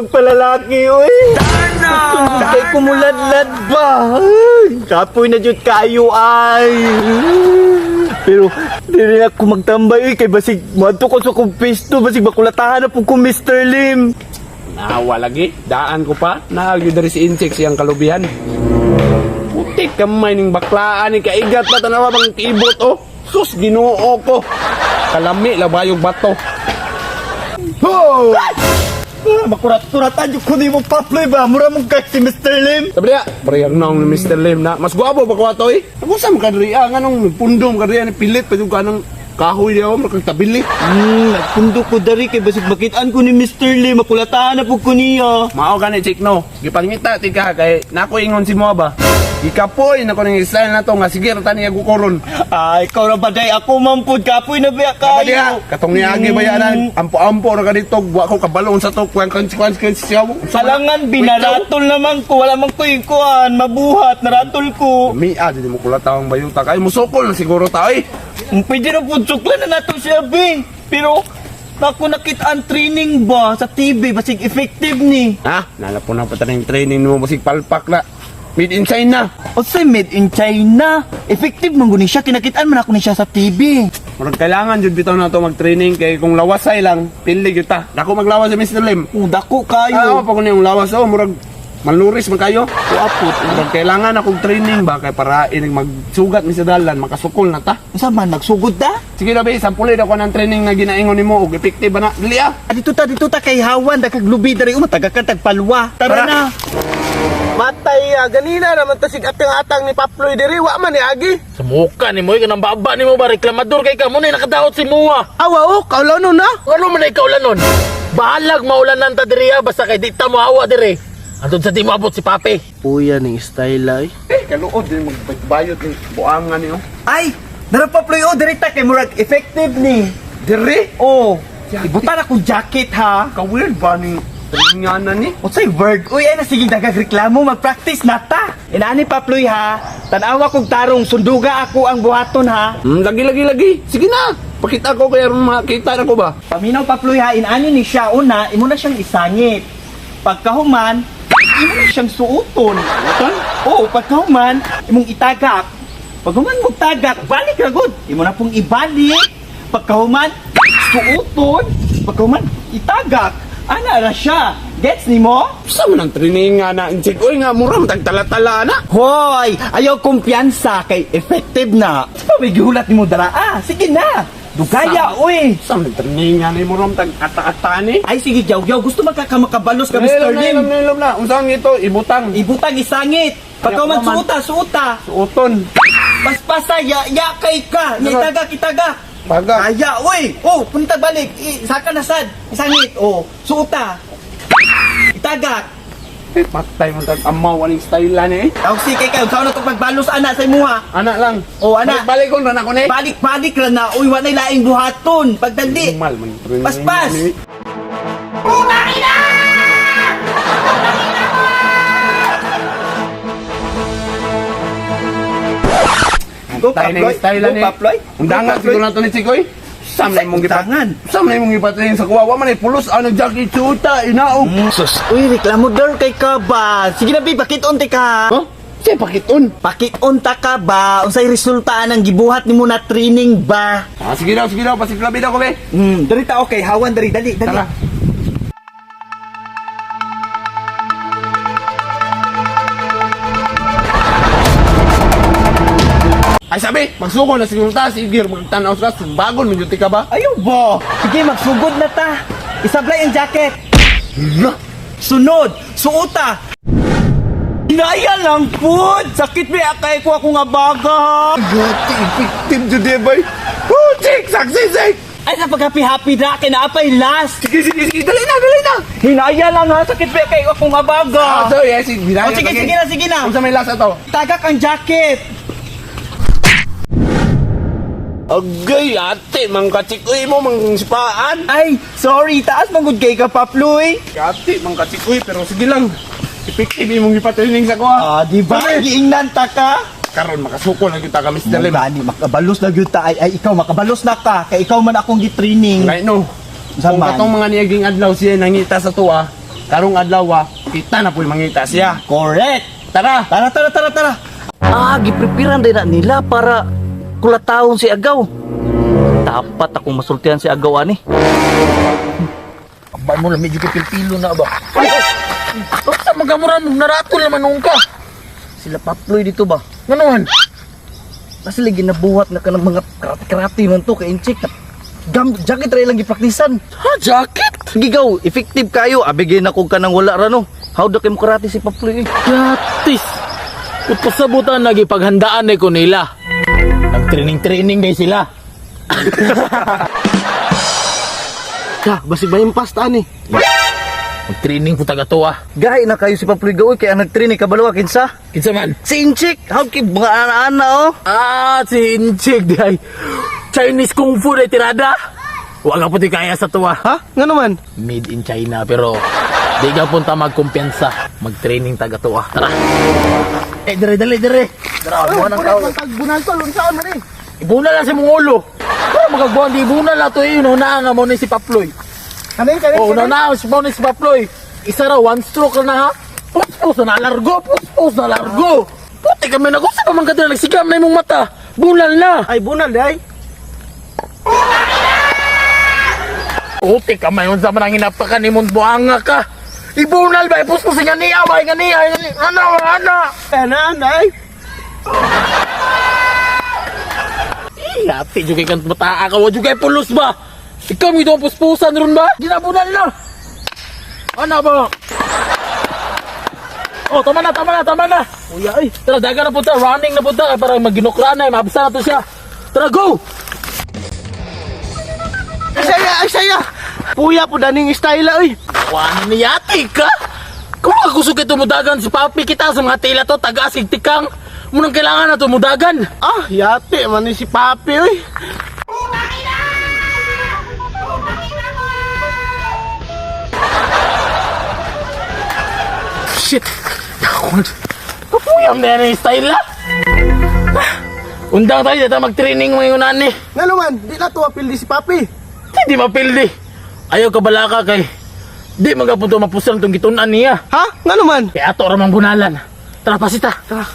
magpalalaki, uy. Kay kumuladlad ba? Ay, kapoy na jud kayo ay. Pero di rin ako magtambay uy kay basig moadto ko sa kong pisto basig makulatahan na pud ko Mr. Lim. Nawa lagi, daan ko pa. Naagyo diri si Insect siyang kalubihan. Putik kamay ning baklaan ni kaigat pa tanawa bang kibot oh. Sus, Ginoo ko. Kalami labayog bato. Ho! Ah, makurat-kuratan jud ko nimo Paploy ba? Mura mong kay si Mr. Lim. Sabi niya, parehang naong ni Mr. Lim na, mas gwapo pa ko ato eh. Ako sa mga kadriya, nga nung pundong kadriya ni pilit, pa yung kanang kahoy niya, makang tabili. Nagpundo ko dari kay basig makitaan ko ni Mr. Lim, makulatahan na pud ko niya. Mao gani chick no, gipangita tika kay nako ingon si mo ba. Gikapoy na ko ning style na to nga sige ra tani agukoron. Ah, ikaw ra ba day ako man pud kapoy na biya Kayo. kayo. Katong niagi ba yan? Ampo-ampo ra ka dito, wa ko kabalon sa to, kuan consequence siya. Salangan binaratol naman ko, wala man ko kuan, mabuhat naratol ko. Mia di mo kulatawang bayuta kay musukol na siguro ta oy. Pwede na po, sukla na nato siya, be. Pero, ako nakita ang training ba sa TV, basig effective ni. Ha? Nalapo na pa taning training mo basig palpak na. Made in China. O sa made in China, effective man guni siya, kinakitaan man ako ni siya sa TV. Murag kailangan jud bitaw na to mag-training kay kung lawasay lang, pili gyud ta. Dako maglawas si Mr. Lim. O, dako Ah, kayo. pa ko niyong lawas oh, murag maluris man kayo. Kuapot, murag kailangan akong training ba kay para inig magsugat mi sa dalan, makasukol na ta. Unsa man, magsugod ta? Sige na be, sampuli daw ko ng training na ginaingon nimo og epektibo ba na. Dili ah. Ah, dito ta kay Hawan, dakag lubi dari umataga ka tagpalwa. Tara Tara. na. Matay ah, ganina naman ta sig atang-atang ni Paploy diri wa man ni agi. Sa muka ni mo, kanang baba ni mo ba, reklamador kay ka mo na nakadaot si Mua. Awa oh, kaulano na. Ano man ikaw lanon? Bahalag maulanan ta diri ah, basta kay di ta mo awa diri. Antod sa di mo abot si Pape. Puya ning style ay. Eh, kaluod din magbayot ni buangan niyo. Ay, narapaploy o, diri ta kay murag effective ni. Diri, Oh, ibutan akong jacket ha. ka weird ba ni trainingan na ni? Unsay word? Uy, ay na sige dagag reklamo, mag-practice na ta. Inaani Paploy ha. Tan-awa kog tarong sunduga ako ang buhaton ha. Lagi lagi lagi. Sige na. Pakita ko kay aron makita na ko ba. Paminaw Paploy ha, inaani ni siya una, imo na siyang isangit. Pagkahuman, imo na siyang suoton. Suoton? Oo, pagkahuman, imong itagak. Paghuman mo tagak, balik ra gud. Imo na pong ibalik. Pagkahuman, suoton. Pagkahuman, itagak. Ana ra siya. Gets nimo? Sa man ang trainingan na insik oy nga mura man tagtala-tala na. Hoy, ayaw kumpiyansa kay effective na. Pa may gihulat nimo dara. Ah, sige na. Dugaya, uy. Sa man trainingan ni mura man tag ata-ata ni. Ay sige, Jaw-Jaw, gusto magkakamakabalos ka, Mr. Ilom na, Lim. ilom na, ilom na. Unsa ang ito? Ibutang. Ibutang isangit. Pagka man suuta, suuta. Suoton. Paspasa, ya, ya kay ka. Nya itagak, itagak. Baga. Aya, uy. Oh, punta balik. I, saka na sad. Isangit. Oh, suuta. Itagak. Eh, patay man tag amaw aning style ni. Tawag si kay kayo, saan na itong pagbalos, ana, sa imuha. Ana lang. Oh, ana. Balik kon ra na ko ni. Balik-balik ra na. Uy, walay laing buhaton. Pagdali. Mal man trainingan Paspas! ni. Go, Tayo na yung style Go, ni. Paploy. Undangan siguro na to ni Chikoy. Sam na imong gipat. Undangan. Sam na imong gipatrain sa kuwa. Wa man ay pulos ang jacket suta inaog. Sus, uy, reklamo daw kay ka ba? Sige na, bi, bakit unti ka? Huh? Siya pakiton. Pakiunta ka ba? Unsay resulta ang gibuhat nimo na training ba? Ah, sige daw, sige daw, pasiklabi daw ko be. Dali ta okay, hawan dali dali dali. Tara. Ay sabi, magsuko na siguro ta, sige, magtanaw sa bagon, medyo ka ba? Ayaw ba? Sige, magsugod na ta. Isablay ang jacket. Hala! Sunod, suota. Inaya lang pud. Sakit may akay ko ako nga baga. Gati, effective jud eh, bay. Oh, chick, success, eh! Ay sa paghappy-happy na kay naapay last. Sige, sige, sige, dali na, dali na! Hinaya lang ha, sakit may akay ako nga baga. Ah, so, yes, sige, Oh, sige, sige na, sige na. Unsa may last ato? Tagak ang jacket. Agay, ate, mang kachikoy mo, mang sipaan. Ay, sorry, taas man gud kay ka Paploy. Ate, mang kachikoy, pero sige lang. Effective imong ipatraining sa kuha. Ah, di ba? Giingnan ta ka. Karon makasuko na kita ka, Mr. Lim. Gani, makabalos na gyud ta. Ay, ikaw makabalos na ka kay ikaw man akong gi-training. Right no. Unsa Kung man? katong mga niyaging adlaw siya nangita sa tuwa, Karong adlaw, kita na po'y mangita siya. Correct. Tara! Tara, tara, tara, tara. Ah, giprepiran din na nila para kulatawon si Agaw. Dapat akong masultihan si Agaw ani. Aba mo lang, medyo kipilpilo na ba? Basta magamuran mo, naratol naman nung ka. Sila Paploy dito ba? Nganuhan? Kasi lagi ginabuhat na ka ng mga karate-karate man to kay Inchik. Gam, jacket ra ilang gipraktisan. Ha, jacket? Gigaw, effective kayo. Abigay na ko ka ng wala ra no. How da kay mo karate si Paploy eh? Yatis! Upasabutan lagi paghandaan eh ko nila. Nag-training-training day sila. Ka, basig ba yung pasta ani? Mag-training po taga to ah. Gahi na kayo si Paploy gaw kay ang nag-training kabalo kinsa. Kinsa man? Si Inchik, how kay mga ana-ana oh. Ah, si Inchik di ay. Chinese Kung Fu day tirada. Wala po ti kaya sa tuwa. Ha? Nga naman? Made in China pero di ka punta magkumpiyansa. Mag-training taga tuwa. Tara. Eh, dire, dali, dire. Dara, buwan ang tao. Tagbunal tol, unsaon man eh? Ibuna lang si mong ulo. Pero magagbuhan di ibuna lang to eh. Una nga mo ni si Paploy. Kanin, kanin, Oh, una na si mo ni si Paploy. Isa ra one stroke na ha. Puspos na largo, puspos na largo. Puti kami na kung sa pamangka na nagsigam na imong mata. Bunal na. Ay, bunal day. Puti ka mayon sa manang hinapakan imong buanga ka. Ibunal ba ipuspos nga niya ba nga niya. Ano ano. Ana, ana, ay. Yati jud kay kan bataa ka wa jud kay pulos ba. Ikaw mo itong puspusan ron ba? Ginabunal na. Ano ba? Oh, tama na, tama na, tama na. Uya, ay. Tara, daga na punta. Running na punta. Para maginukra na, eh. Maabsa na to siya. Tara, go! Ay, saya, ay, saya. Puya po daning style oy. Wala ni yati ka! Kung makusog ito mudagan si papi kita sa mga tila to, taga-asig tikang. Munang kailangan na to mudagan. Ah, yate man ni si Papi oy. Shit! Nakon. Kapuyam na yan ang style la. Ah, undang tayo, dito mag-training mga yunan eh. Nga naman, di na to apil di si Papi. Hindi mapildi. Ayaw ka balaka kay. Di magapunto mapusal tong gitunan niya. Ha? Nga naman? Kaya ato ramang bunalan. Tara, pasita. Tara.